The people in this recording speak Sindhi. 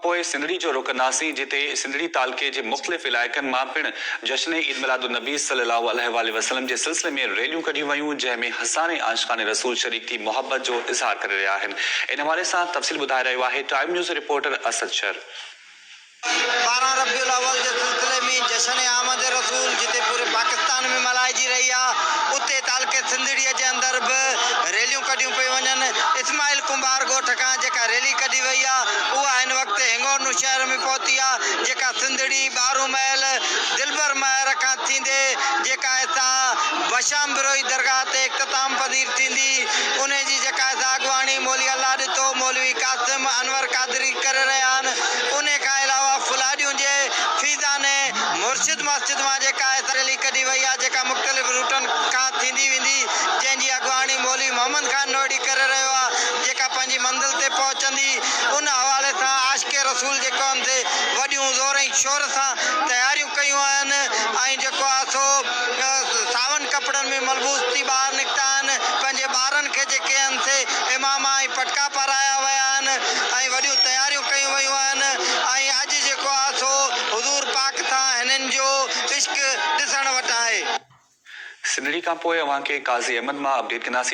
پوء سنڌڙي جو رخ ڪنداسين جتي سنڌڙي تعلقي جي مختلف علائقن مان پڻ جشن عيد ميلاد النبي صلي الله عليه واٰله وسلم جي سلسلي ۾ ريليون ڪڍيون ويون جنهن ۾ هزارين عاشقان رسول شريڪ ٿي محبت جو اظهار ڪري رهيا آهن ان حوالي سان تفصيل ٻڌائي رهيو آهي ٽائيم نيوز رپورٽر اسد شر. 12 ربيع الاول جي سلسلي ۾ جشن آمد رسول جتي پوري پاڪستان ۾ ملهائجي رهي آ اتي تعلقي سنڌڙي جي اندر به ريليون ڪڍيون پيون وڃن اسماعيل ڪنڀار ڳوٺ کان جيڪا ريلي ڪڍي وئي آ اها هن وقت هنڱورنو شهر ۾ پهتي آ جيڪا سنڌڙي ٻارهون محل دلبر مهر کان ٿيندي جيڪا سا بشام بروهي درگاهه تي اختتام پذير ٿيندي انهي جي جيڪا سا اڳواڻي مولوي الله ڏتو مولوي قاسم انور قادري ڪري رهيا آهن انهي کان علاوه ڦلاڏيون جي فيضان مرشد مسجد مان جيڪا سا ريلي ڪڍي وئي آهي جيڪا مختلف روٽن کان ٿيندي ويندي جنهن جي اڳواڻي مولوي محمد خان نوهڙي ڪري رهيو آهي جيڪا پنهنجي منزل تي پهچندي ان حوالي سان عاشق رسول جيڪو آهن سي وڏيون زور ۽ شور سان تياريون ڪيون آهن ۽ جيڪو آهي سو ساون ڪپڙن ۾ ملبوس ٿي ٻاهر نڪتا آهن پنهنجي ٻارن کي جيڪي آهن سي عماما ۽ پٽڪا پارايا ويا آهن ۽ وڏيون تياريون ڪيون ويون آهن ۽ اڄ جيڪو آهي سو حضور پاڪ سان هنن جو عشق ڏسڻ وٽان آهي. سنڌڙي کان پوء اوهان کي قاضي احمد مان اپڊيٽ ڪنداسين.